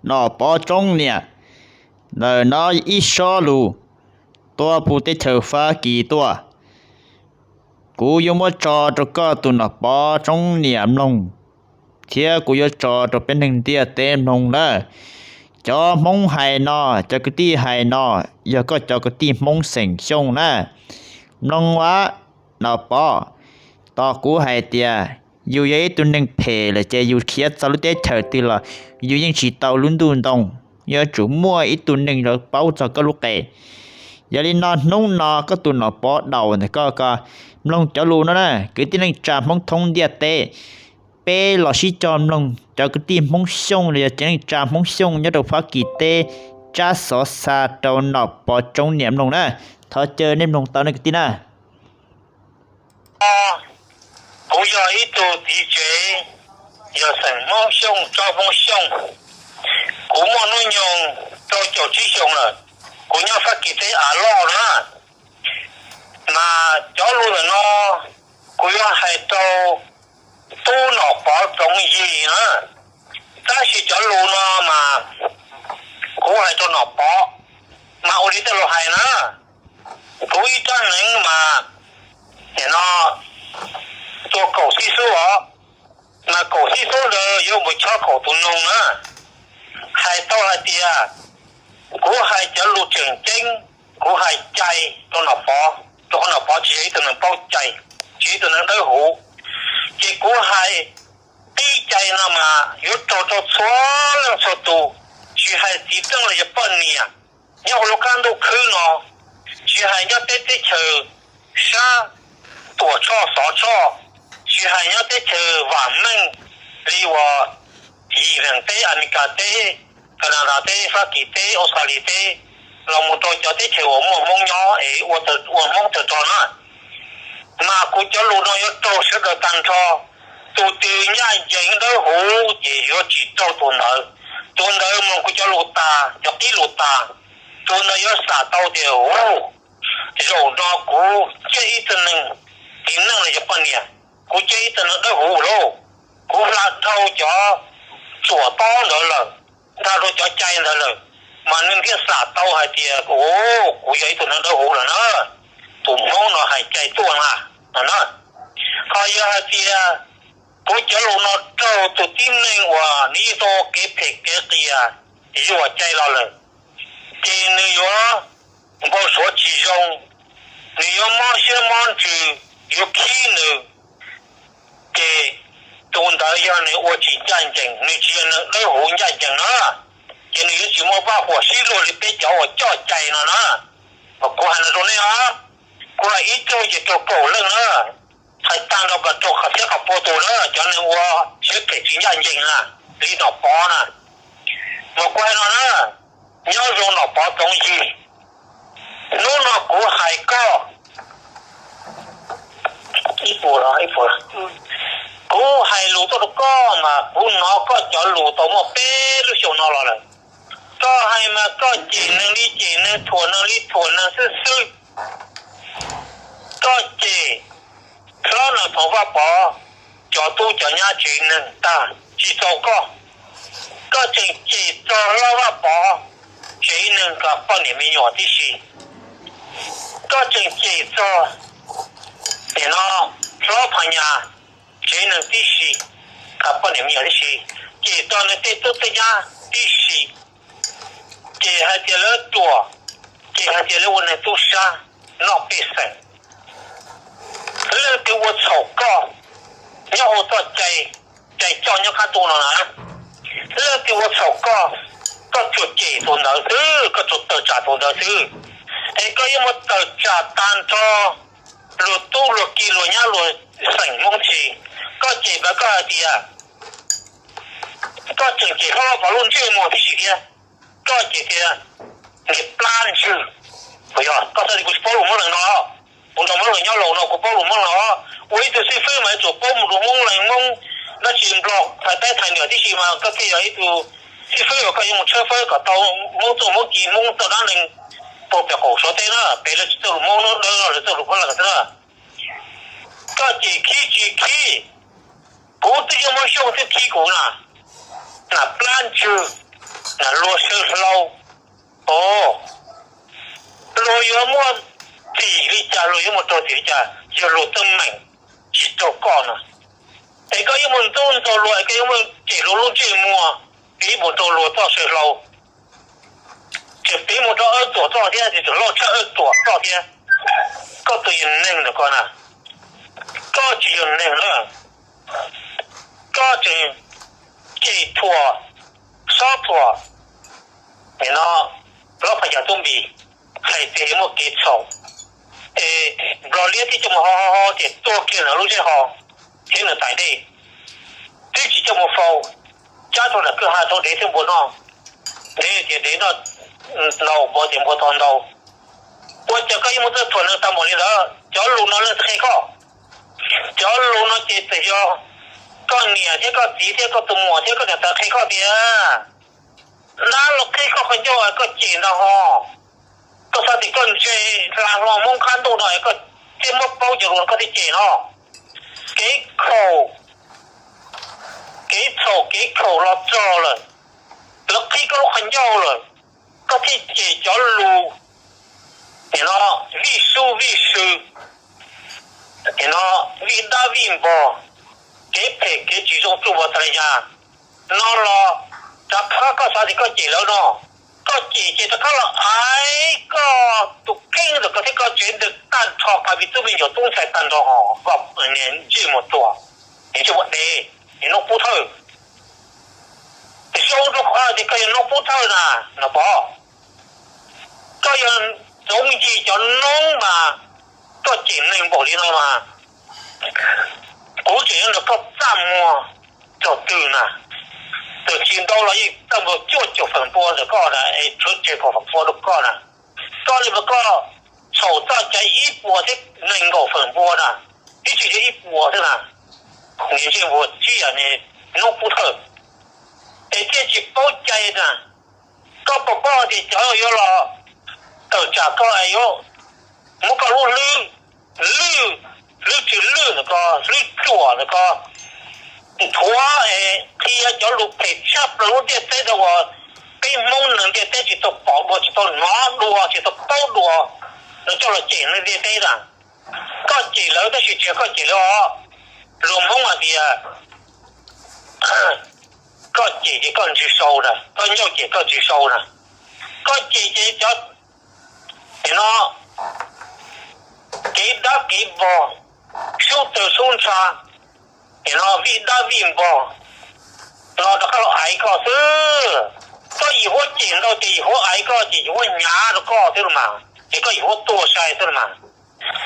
Nom Pov Tsoob Niam, ntawm no ib sob lus tuaj puag teb chaws Fab Kis tuaj. Kuv yuav muab tso rau koj tus Nom Pov Tsoob Niam mloog, thiab kuv yuav tso rau peb neeg ntiaj teb mloog na. Cov Hmoob hais no, cov kwv tij hais no, yog koj cov kwv tij Hmoob xeem Xyooj na. Mloog a, Nom Pov, tos kuv hais tias yus yog ib tug neeg phem lawm ces yus khiav txog lub teb chaws twg los yus yeej tsis tau lub ntuj ntoo. Yuav tsum muaj ib tug neeg yuav paub txog koj lub qe. Yog li no hnub no koj tus Nom Pov Daum ntawm koj ko, mloog cov lus no na, kwv tij neej tsa Hmoob thoob ntiaj teb, peb los sib cog mloog cov kwv tij Hmoob Xyooj los yog cov neej tsa Hmoob Xyooj nyob rau Fab Kis teb tsab xov xa rau Nom Pov Tsoob Niam mloog na. Thov caw nej mloog tau nej kwv tij na. Kuv yog ib tug txiv tsev, yog xeem Hmoob Xyooj, tsob Hmoob Xyooj. Kuv muaj hnub nyoog rau caum tsib xyoos lawm. Kuv nyob Fab Kis teb av loj na. Mas cov lus ntawm no kuv yuav hais rau tub Nom Pov Txoov Yig na. Tab sis cov lus no mas kuv hais rau Nom Pov, mas ua li tej lus hais na. Kuv ib rab hneev mas nim no tua kaum xib xub os, mas kaum xib xub ntawd yuav mus chob kaum tus noog na. Hais tau hais tias kuv hais cov lus tseem ceeb, kuv hais cai rau Nom Pov, rau qhov Nom Pov tsis yog ib tug neeg paub cai, tsis yog ib tug neeg dawb huv. Ces kuv hais tib cai no mas yuav raug rau txhua leej txhua tus, tsis hais txiv neej los yog poj niam, nyob hauv lub qab ntuj khwb no, tsis hais nyob teb teb chaws sab Tuam Tshoj Xov Tshoj, tsis hais nyob teb chaws vam meej li uas Yim Vees teb, Amelikas teb, Kanadas teb, Fab Kis teb, Australia teb, los mus rau cov teb chaws uas muaj Hmoob nyob es ua Hmoob tawg rog na. Mas kuv cov lus no yuav raug sawv daws tag nrho. Tus twg ncaj ncees dawb huv ces yuav tsis raug tus ntawd. Tus ntawd mloog kuv cov lus tas, cov qib lus tas, tus ntawd yuav xam tau tias, u, zaum no kuv ciaj ib tug neeg txiv neej los yog poj niam, kuv ciaj ib tug neeg dawb huv lauj. Kuv hla dhau cov txuam tob ntawd lawm, hla dhau cov cai ntawd lawm, mas nws thiaj xam tau hais tias, u, kuv yog ib tug neeg dawb huv lawm na. Tus Hmoob no hais cai tuaj na, no na. Ho yog hais tias kuv cov lus no raug tus tib neeg uas nws yeej tau kev phem kev qias yuam cai los lawm, ces nws yuav npau suav tsis zoo, nws yuav mob siab mob ntsws, yuav khib nws, ces tus ntawd yog nws ua tsis ncaj ncees, nws tsis yog neeg dawb huv ncaj ncees na, ces nws yuav tsis muaj vaj huam sib luag li peb cov uas coj cai no na. Mas kuv hais no rau nej os, kuv hais ib tug ces raug kaum leej na. Hais tag nrho mas raug qhov txhiab qhov pua tus na, cov neeg ua siab phem tsis ncaj ncees na, li Nom Pov na. Mas kuv hais no na, nyob zoo Nom Pov Txoov Yig, hnub no kuv hais koj, kuv hais lus tuaj rau koj mas kuv hnov koj cov lus tau muaj peb lub xyoo no los lawm. Koj hais mas koj cem neeg li cem neeg, thuam neeg li thuam neeg xwb xwb. Koj cem hlob Nom Pov Vaj Pov cov tub cov nyab tsev neeg tag tsis txaus koj, koj tseem cem txog hlob Vaj Pov tsev neeg kom poj niam me nyuam tib si. Koj tseem cem txog nim no hlob Phas Nyas tsev neeg tib si, kom poj niam me nyuam tib si, cem txog nws tej tub tej nyab tib si, cem hais tias lawv ruam, cem hais tias lawv ua neeg tub sab noj pej xeem. Leej twg ua txhaum koj nyob hauv txoj cai, cai coj nyob qab ntuj no na, leej twg ua txhaum koj, koj tsuas cem tus ntawd xwb, koj tsuas tawm tsam tus ntawd xwb, es koj yuav muaj tawm tsam tag nrho luag tub luag ki luag nyab luag xeem Hmoob tsi. Koj cem mas koj hais tias koj tseem cem hlob Vaj Pov lub ntsej muag tib si thiab. Koj cem tias niag plab ntswg. Yog koj xav tias kuv tsis paub lus Hmoob Lees no, kuv nrog Hmoob Lees nyob laus no kuv paub lus Hmoob Lees no. Ua ib tug xib fwb mas yuav tsum paub mus rau Hmoob Lees Hmoob dab tsi Nplog Thaib Teb Thaib Nws tib si mas koj thiaj yog ib tug xib fwb uas koj yuav mus tshawb fawb kom tau Hmoob txoj Hmoob ci Hmoob txoj dab neeg puag pem qaum Suav teb na, pem lawv tsis txawj lus Hmoob no, lawv txawj lus Hmoob Lees xwb na. Koj cem khib tsis khib, kuv twb yog Hmoob Xyooj twb khib kuv na. Nas plab dab ntswg, luag saw hlau, o, luag yuav muaj txim li cas, luag yuav mus raug txim li cas, yog luag teeb meem tsis raug koj no. Es koj yuav mus ntxub ntxaug luag, es koj yuav mus cem luag lub ntsej muag, piv mus rau luag txoj saw hlau, tseem piv mus rau Ab Tuam txoj thiab, tseem loj tshaj Ab Tuam txoj thiab. Koj tus yog neeg ntawm koj na, koj tsis yog neeg na, koj tseem cem thuam, xob thuam, no, Lob Phas Yas Tub Npis, hais tias yuav muaj kev txhaum, es Nplog Liab thiaj coj mus ho ho ho tias tuag kiag ntawm lub zej hos thiab nws tais dej, twb tsis coj mus faus, cab rau nram kwj ha rau dev thiab npua noj, dev tias dev noj ntau, npua tias npua tau ntau. Ua cas koj yuav muaj txoj thuam neeg tau npaum li ntawd? Cov lus no leej twg qhia koj? Cov lus no ces txawm yog koj niam thiab koj txiv thiab koj tus muam thiab koj niam tais qhia koj tias, dab los qhib koj qhov ncauj koj cem ntag hos. Koj xav tias koj ntse hla hlo Hmoob qab ntuj no es koj thiaj muab paub cov lus no koj thiaj cem no. Kev khaum, kev txhaum kev khaum los txog lawm, lawv qhib koj lub qhov ncauj lawm, koj thiaj cem cov lus no vij sub vij sw, no vij dab vij npog, kev phem kev tsis zoo tsuj npog tas li yas no los, rov qab koj xav tias koj cem lawv no, koj cem ces rov qab los aiv koj tus kheej ntawm koj thiab koj tsev ntawd tag nrho, qhov me tub me nyuam tub ntxhais tag nrho hos, niag ntsej muag tuag, niag ntsej muag dev, niag noob pub thawj. Zoo rau qhov tias koj yog noob pub thawj na, no pom. Koj yog txoov yim cov noob mas koj cem neeg npaum li no mas, kuv tseem yuav nrog koj txaj muag txog twg na? Txawm tsis ntau los yeej txaj muag cuaj caum feem pua ntawm koj na, es tshuav tseg kaum feem pua rau koj na. Koj li mas koj txhaum txoj cai ib puas thiab nees nkaum feem pua na, ib txwm yog ib puas xwb na. Niag ntsej muag tsib yam niag noob pub thawj, es thiaj tsis paub cai na. Koj puas paub tias cov yuav los tawm tsam koj es yuav muab koj lub hlwb, lwj, hlwb tsw lwj ntawm ko, hlwb tsuam ntawm ko, nthuav es qhia cov lus phem tshaj plaws lub ntiaj teb ntawd uas peb Hmoob neeg ntiaj teb tsis tau pom dua, tsis tau hnov dua, tsis tau paub dua, no coj los cem neeg ntiaj teb na. Koj cem lawv tab sis tsis yog koj cem lawv os. Luag Hmoob hais tias koj cem ces koj ntsws sau na, koj ncauj cem koj ntsws sau na. Koj cem ces cov no kev dab kev npog, sub tawg sub ntsha, no vij dab vij npog no rov qab los aiv koj xwb. Koj yim huab cem ntau ces yim huab aiv koj ces yim huab hnyav rau koj xwb los mas, ces koj yim huab tuag sai xwb los mas.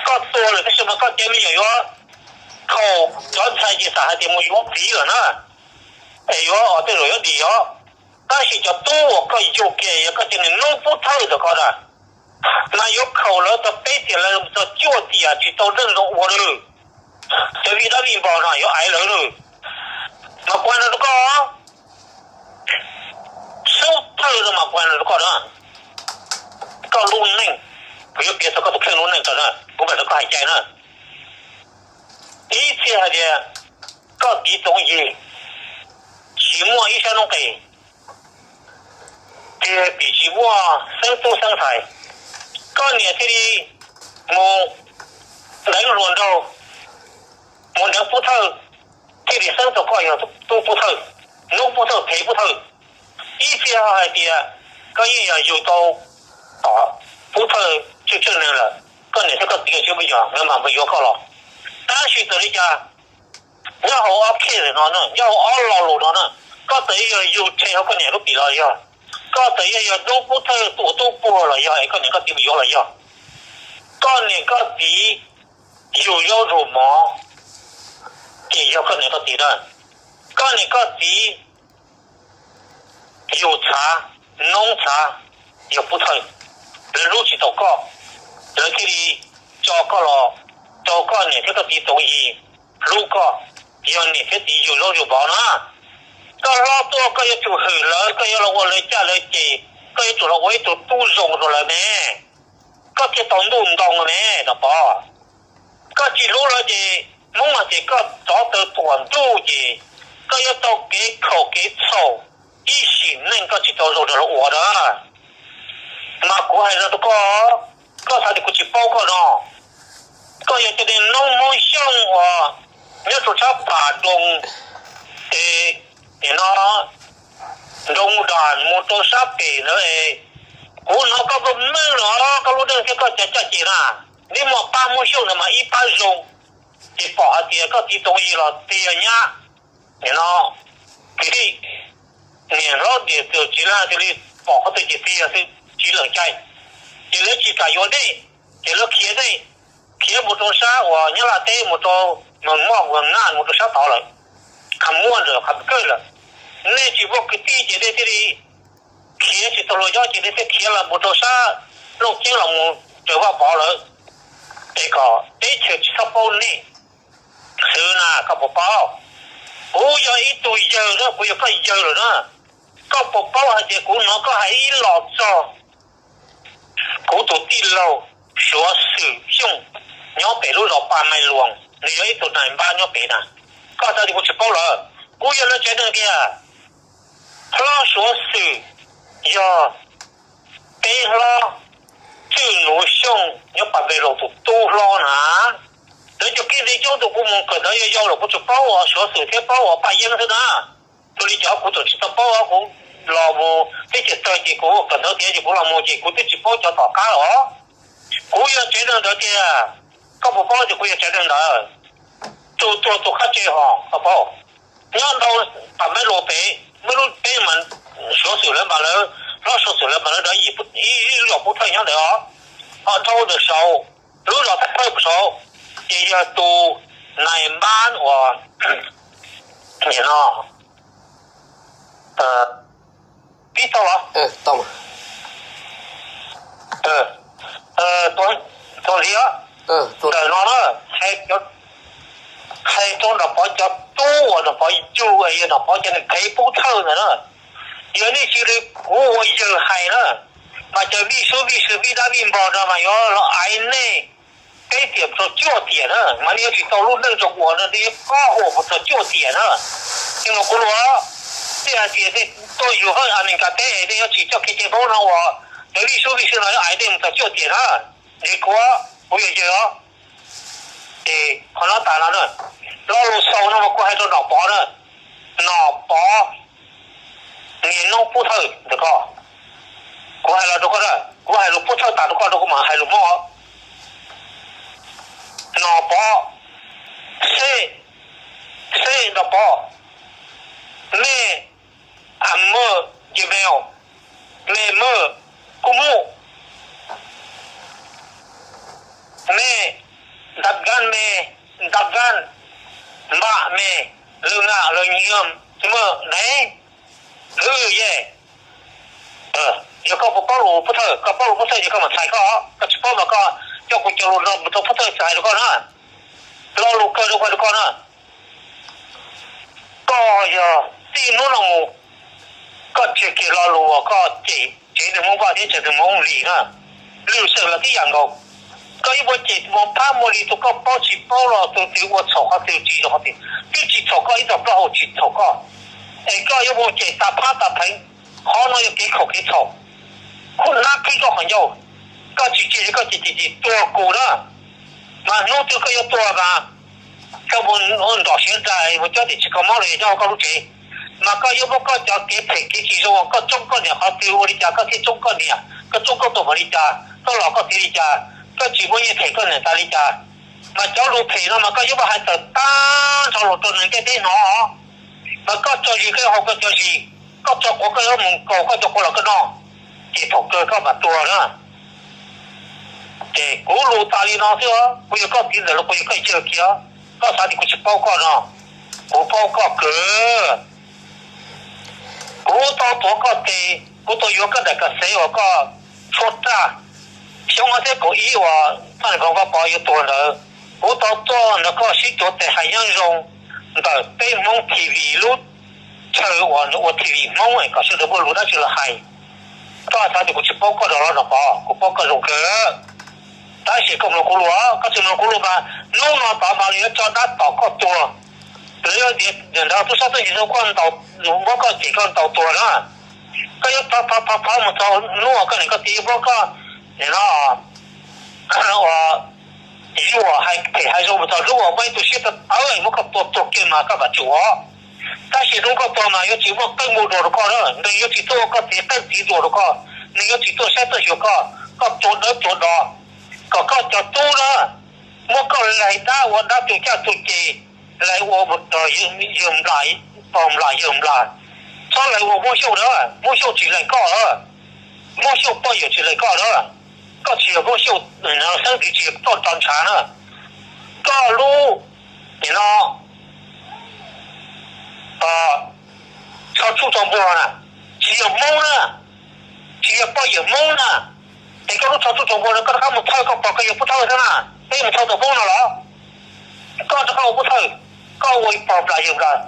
Koj tuag lawm tab sis mas koj cov me nyuam yuav khaum, cov ntxhais ces xam hais tias mus yuav txiv lawm na, es yuav os tej zaum yuav dim os. Tab sis cov tub uas koj yug kiag yog koj cov niag noob pub thawj ntawm ko na, mas yuav khaum lawv tau peb tiam lawv tau cuaj tiam tsis tau zeej zoo ua lawm. Cov vij dab vij npog no yuav aiv lawv lawm. Mas kuv hais no rau koj, sub thawj no mas kuv hais no rau koj na, koj lub neej, kuv yuav piav txog koj tus kheej lub neej rau na, kuv mam rau koj hais cai na. Ib txhia hais tias koj tiv tsoov yig, tsis muaj ib sab noob qes, tiag pim tsis muaj xeeb tub xeeb ntxhais, koj niam thiaj li mus deev hluas nraug, mus deev pub thawj, thiaj li xeeb tau koj yog tub pub thawj, noob pub thawj, phem pub thawj. Ib txhia hais tias koj yeej yog yug tau tom pub thawj tseej tseej neeg lawm, koj niam thiab koj txiv koj tsis muaj yog nkawd mam mus yuav koj los. Tab sis txawm li cas, nyob hauv ob case no na, nyob hauv ob lo lus no na, koj txawm yog yug rhe hauv koj niam lub pim los yog, koj txawm yog yog noob pub thawj tus tub puag los yog es koj niam koj txiv mus yuav los yog, koj niam koj txiv yug zaub rau mov, ces yog koj niam koj txiv na. Koj niam koj txiv yug txhav, noob txhav, yog pub thawj, lawv hlub tsis tau koj, lawv thiaj li tso koj los rau koj niam thiab koj txiv tsoov yig hlub koj. Yog niam thiab txiv yug zaub yug mov na, koj hlob tuaj koj yuav tsum hwm lawv, koj yuav los ua lawv caj lawv ces, koj yuav tsum los ua ib tug tub zoo rau lawv ne. Koj thiaj tau ntuj ntoo ne, no pov. Koj tsis hlub lawv ces Hmoob hais tias koj tsov taw tuam ntuj ces koj yuav tau kev khaum kev txhaum ib tsis tau zoo rau lawv ua na. Mas kuv hais rau koj, koj xav tias kuv tsis paub koj no. Koj yog cov niag noob Hmoob Xyooj uas nyob rau sab Pham Doos, es nim no Nroo Das mus rau sab pem ntawd es, kuv hnov koj meej meej los koj lub neej thiab koj cov caj ces na, neb muaj pab Hmoob Xyooj ntawd mas ib pab zoo, ces pom hais tias koj tiv toov yig los tiag nyab. Nim no kwv tij, niam hlob tias txiv laj tis li, pom qhov twg ces tiag xwb tsis lees cai, ces lawv tsis kam yuav nej, ces lawv khiav nej, khiav mus rau sab uas Nyab Laj teb, mus rau Moos Moj, Moos Naj, mus rau sab tod lawm, qhov muaj ntawm qhov kawg lawm. Nej tsis muaj kwv tij ces nej thiaj li khiav tsis tau luag nyob ces nej thiaj khiav los mus rau sab Looj Ceeb los mus raws Vaj Pov lawm, es kom teb chaws tsis txhob paub nej xwb na, koj puas paub? Kuv yog ib tug yawg na, kuv yog koj yawg lawm na, koj puas paub hais tias kuv hnov koj hais ib los txog kuv tus tij laug Suav Xwm Xyooj nyob pem lub zos Pas Maiv Luas, nws yog ib tug nais npab nyob pem na, koj xav tias kuv tsis paub lawm? Kuv yog lawv tsev neeg tiag. Hlob Suav Xwm yog peb hlob Txwj Nuv Xyooj nyob Pas Maiv Luas tus tub hlob na. Lawv cov kwv tij coob tus kuv mus kawm ntawv yau yau los kuv tsuas paub uas Suav Xwm thiab paub uas Paj Yeeb xwb na. Tus li cov kuv tseem tsis tau paub, kuv los mus teb chaws tawg ces kuv kawm ntawv tiav ces kuv los mus ces kuv twb tsis paub cov tom qab los. Kuv yog tsev neeg ntawd tiag. Koj puas paub tias kuv yog tsev neeg ntawd? Tus tuag tus qab tse hos koj paub? Nyob ntau Pas Maiv Luas pem, muaj lub teb mas Suav Xwm lawv mas lawv, hlob Suav Xwm lawv mas lawv dov yim ib lub zos Pub Thawj nyob ntawd os. Ho dhau ntawm saud, lub zos Thaj Thawj saud, ces yog tus nais npab uas nim no pib tau los? Tus ntxiv, ntawm no na, hais rau Nom Pov cov tub uas Nom Pov yug, yog Nom Pov cov niag qhev Pub Thawj ntawd na, yog nej tsis li kuv ua yawg hais na, mas cov vij sub vij sw vij dab vij npog no mas yuav los aiv nej peb tiam mus txog cuaj tiam na, mas nej yuav tsis tau lub neej zoo ua no, nej yuav kob huam mus txog cuaj tiam na. Nej mloog kuv lus, nej hais tias nej tuaj yug hauj Amelikas teb, nej yuav tsis coj kev cai Hmoob no ua, cov vij sub vij sw no yuav aiv nej mus txog cuaj tiam na. Nrhiav kuv, kuv yog yawg os. Ces qhov no tas no na, lo lus xaus no mas kuv hais rau Nom Pov na, Nom Pov niag noob Pub Thawj ntawm ko, kuv hais los rau koj na, kuv hais lus Pub Thawj tas rau koj rau kuv mam hais lus Hmoob. Nom Pov, seb, seb Nom Pov, mej a mej Gmail, mej mej Google, mej ntawv kab, mej ntawv kab, npam mej, lw nga lw nyiam mej ne, lw ye. Yog koj puas paub lus Pub Thawj, koj paub lus Pub Thawj ces koj mam txhais koj, koj tsis paub mas koj coj kuv cov lus no mus rau Pub Thawj txhais rau koj na. Lo lus kawg rau koj rau koj na. Koj yog txij hnub no mus, koj tseg kiag lo lus uas koj cem tsev neeg Hmoob Vaj thiab tsev neeg Hmoob Lis na. Lwm xeem los tib yam nkaus. Koj yuav muaj cem mus phab muaj li tus koj paub tsis paub los tus twg ua txhaum qhov twg tsis zoo qhov twg twb tsis txhaum koj, ib txoj plaub hau tsis txhaum koj. Es koj yuav mus cem tas phab tas pheev, qhov no yog kev khaum kev txhaum. Khuj nab khib koj qhov ncauj, koj tsis tseg li koj cem cem cem tuag kuv na. Mas hnub twg koj yuav tuag mas koj mus nrog siav dais mus cob tim tsis kho mob los yog nyob hauv koj lub tsev, mas koj yuav muab koj cov kev phem kev tsis zoo uas koj tsoob koj niam qhov twg ua li cas koj thiaj tsoob koj niam, koj tsoob koj tuag npaum li cas, koj los koj txiv li cas, koj tsis muaj nyiaj them koj niam tas li cas. Mas cov lus phem no mas koj yuav muab hais tawm tag nrho los rau neeg ntiaj teb hnov. Mas koj tso zis koj yuav haus koj cov zis, koj tso quav koj yuav mus kaus koj cov quav los koj noj, ces thaum kawg koj mam tuag na. Ces kuv lus tas li no xwb, kuv yog koj txiv ntxawm los kuv yog koj yawg kiag, koj xav tias kuv tsis paub koj no, kuv paub koj kawg. Kuv tau tuav koj tes, kuv tau yuav koj daim kas xev uas koj tshuab raj xyoo ob txhiab kaum ib uas Paj Nais Phoo Vaj Pov yuav tuag ntawd. Kuv tau tuaj nrog koj sib tuav tes hais nyob zoo ntawm peb Hmoob T V lub chaw uas nws ua T V Hmoob kom sawv daws muaj lus dab tsi los hais. Koj xav tias kuv tsis paub koj rau los Nom Pov, kuv paub koj zoo kawg. Tab sis koj mloog kuv lus, koj tsis mloog kuv lus mas hnub no tod mas lawv yuav tso dab tom koj tuag. Lawv yuav ntiav ntawd tub sab tub nyiag rau koj ntaus, muab koj cem koj ntaus tuag na. Koj yuav thov thov thov mus txog hnub uas koj niam koj txiv yuav muab koj, nim no, ua, yuam hais phem hais zoo mus txog hnub uas muaj ib tug siab tawv tawv muab koj tua tuag kiag mas koj mam tsum os. Tab sis hnub koj tuag mas yuav tsis muaj qeej muaj duas rau koj na, nws yuav tsis tuaj ua koj txiv qeej txiv duas rau koj, nws yuav tsis tuaj saib tuaj xyuas koj, koj tuag dawb tuag do, kom koj cov tub na muab koj laig dab ua dab tu caj tu ces, laig ua mus rau yawg nplas, pog nplas yawg nplas, txhob laig ua Hmoob Xyooj na, Hmoob Xyooj tsis laig koj, Hmoob Xyooj poj yawm tsis laig koj na, koj tsis yog Hmoob Xyooj, xeeb ntxwv tsis yog koj tso ntshav na, koj lub, nim no, tsho tsuj tsho npuag na, tsis yog Hmoob na, tsis yog poj yawm Hmoob na, es koj lub tsho tsuj tsho npuag no koj rov qab mus thawj koj pog koj yawg pub thawj xwb na, peb mus thawj tus Hmoob no los, koj rov qab ua pub thawj, koj ua ib pog nplas yawg nplas,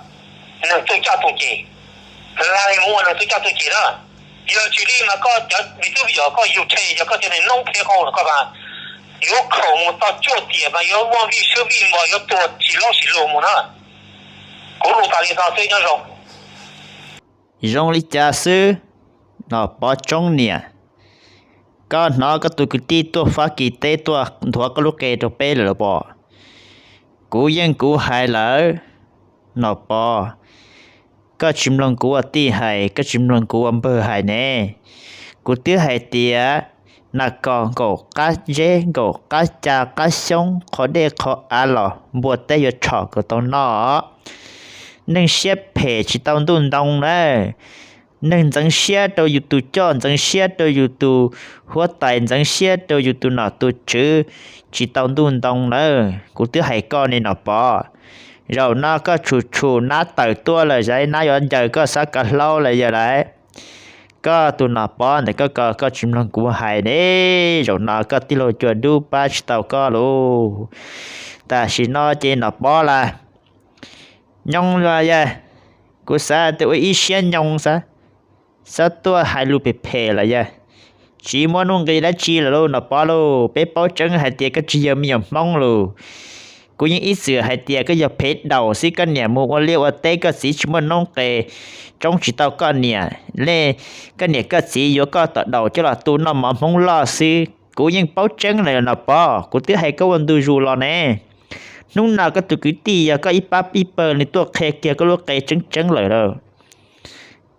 neeg tu caj tu ces, laig mus ua neeg tu caj tu ces na. Yog tsis li mas koj cov me tub me nyuam koj yug tshe, yog koj cov niag noob qhia qau no koj mas yuav khoom mus txog cuaj tiam mas yuav muaj vij swb vij mos, yuav tuag tsis laub tsis lug mus na. Kuv lus tas li no xwb, nyob zoo. Zoo li cas xwb, Nom Pov Tsoob niam, koj hnov koj tus kwv tij tuaj Fab Kis teb tuaj nthuav koj lub qe rau peb lawm los pom? Kuv yeej kuv hais lawm, Nom Pov, koj tsis mloog kuv ua tij hais, koj tsis mloog kuv ua npawg hais ne. Kuv twb hais tias nas kos nkaum qab zeb nkaum qab ca qab xyoob qhov dej qhov av los npua teb yuav tshom kom tau noj. Neeg siab phem tsis tau ntuj ntoo na. Neeg ntxeev siab rau yus tus coj, ntxeev siab rau yus tus huab tais, ntxeev siab rau yus tus nom tus tswv, tsis tau ntuj ntoo lawm. Kuv twb hais koj ne Nom Pov, zaum no koj tshum tshum nab tawm tuaj lawm, zais nab yuav ncaws koj xav kav hlaub lawm yog lawm. Koj tus Nom Pov ntawm koj ko koj tsis mloog kuv hais ne, zaum no koj tij laug cua dub pab tsis tau koj lauj. Tam sim no ces Nom Pov las, nyoo los yog, kuv xav tias ua ib siab nyoo xav, xav tuaj hais lus phem phem los yog, tsis muaj nuj nqis dab tsi lawm lauj Nom Pov lauj. Peb paub tseeb hais tias koj tsis yog me nyuam Hmoob lauj. Kuv yeej ib txwm hais tias koj yog phev daus xwb, koj niam mus ua liaj ua teb, koj txiv tsis muaj noob qes, tsoob tsis tau koj niam, koj niam koj txiv yuav koj tom daus coj los tu noj mov Hmoob loj xwb. Kuv yeej paub tseeb lawm Nom Pov, kuv twb hais koj ua ntu zus los ne. Hnub no koj tus kwv tij yog koj ib pab ib pawg nws tuaj qhia kiag koj lub qe tseeb tseeb lawm lauj.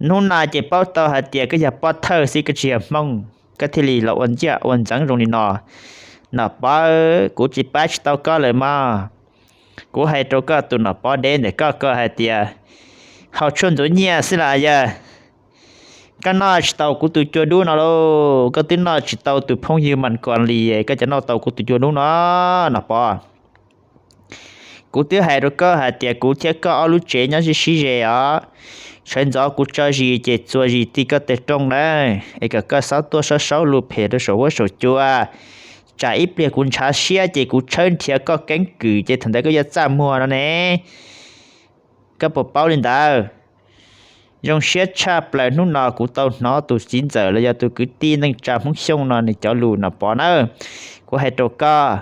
Hnub no ces paub tau hais tias koj yog pov thawj xwb, koj tsis yog Hmoob, koj thiaj li los ua nciaj ua ntxeev zoo li no. Nom Pov, kuv tsis pab tsis tau koj lawm mog. Kuv hais rau koj tus Nom Pov deb ntawm koj ko hais tias, haus tshuaj ntxuav nyiaj xwb los yog, koj noj tsis tau kuv tus cua dub no lauj. Koj twb noj tsis tau tus phooj ywg mas kos li, koj cov noj tau kuv tus cua dub no, Nom Pov. Kuv twb hais rau koj hais tias kuv thiab koj ob lub tsev nyob sib sib ze os. Sawv ntxov kuv tso zis ces txuas zis ti koj tes rooj na, es kom koj txhob tuaj saub saub lus phem rau saum huab saum cua. Tsam ib pliag kuv ntshav siab ces kuv tshawb nrhiav koj keeb kwm ces thaum ntawd koj yuav txaj muag no ne. Koj puas paub li ntawd? Zoo siab tshaj plaws hnub no kuv tau hnov tus txiv ntxawm los yog tus kwv tij neej tsa Hmoob Xyooj no nws cov lus Nom Pov nawb. Kuv hais rau koj,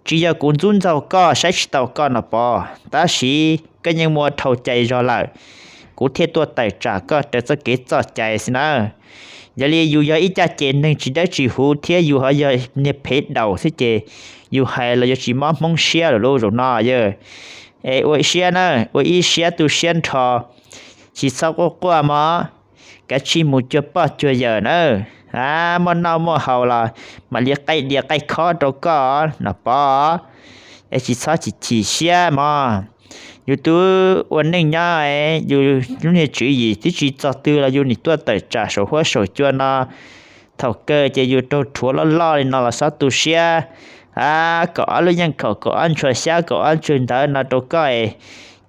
tsis yog kuv ntxub ntxaug koj saib tsis taus koj Nom Pov, tab sis koj yeej muaj dhau cai zog lawm, kuv thiaj tuaj tawm tsam koj raws txoj kev txoj cai xwb nawb. Yog li yus yog ib caj ces neeg tsis dawb tsis huv thiab yus ho yog niag phev daus xwb ces yus hais los yuav tsis mob Hmoob siab lawm lauj zaum no yog. Es ua siab na, ua ib siab tu siab nrho, tsis txhob quaj quaj mog. Kav tsij mus cuag poj cuag yawm na, a, muaj noj muaj haus los mam li qaij diav qaij khob rau koj Nom Pov. Es tsis txhob chim chim siab mog. Yus twb ua neej nyob, yus lub niag tswv yim twb tsis txog twg los yus nim tuaj tawm tsam saum huab saum cua no. Thaum kawg ces yus raug rhuav loj loj li no los txhob tu siab. A, kaum ob lub yeej khaum, kaum ob ntshua xyab, kaum ob ntshua ntawv no rau koj es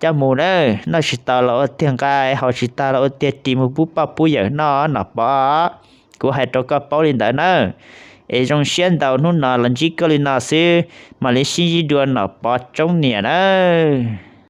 coj mus na, noj tsis tau los ua tiag nqa, haus tsis tag los ua tiag ris mus pub poj pub yawm noj Nom Pov. Kuv hais rau koj paub li ntawd na. Es zoo siab ntau hnub no los ntsib koj li no xwb, mam li sib ntsib dua Nom Pov Tsoob niam nawb.